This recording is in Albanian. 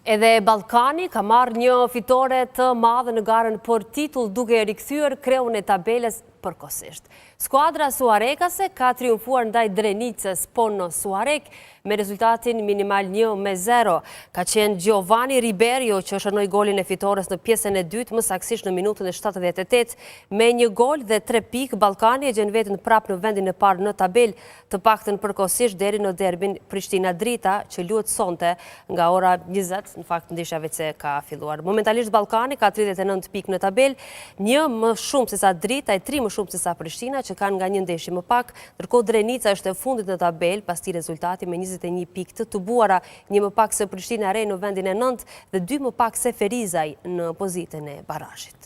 Edhe Ballkani ka marrë një fitore të madhe në garën për titull duke rikthyer kreun e tabelës përkohësisht. Skuadra suharekase ka triumfuar ndaj Drenicës po në Suharekë me rezultatin minimal 1-0. Ka qenë Giovanni Riberio që shënoi golin e fitores në pjesën e dytë, më saktësisht në minutën e 78. Me një gol dhe tre pikë, Ballkani e gjen veten prapë në vendin e parë në tabelë të paktën përkohësisht deri në derbin Prishtina-Drita, që luhet sonte nga ora 20, në fakt ndeshja veçse ka filluar. Momentalisht Ballkani ka 39 pikë në tabelë, një më shumë sesa Drita e tri më shumë sesa Prishtina, që kanë nga një ndeshje më pak, ndërkohë Drenica është e fundit në tabelë pas këtij rezultati me 21 pikë të tubuara, një më pak se Prishtina e Re në vendin e nëntë dhe dy më pak se Ferizaj në pozitën e barazhit.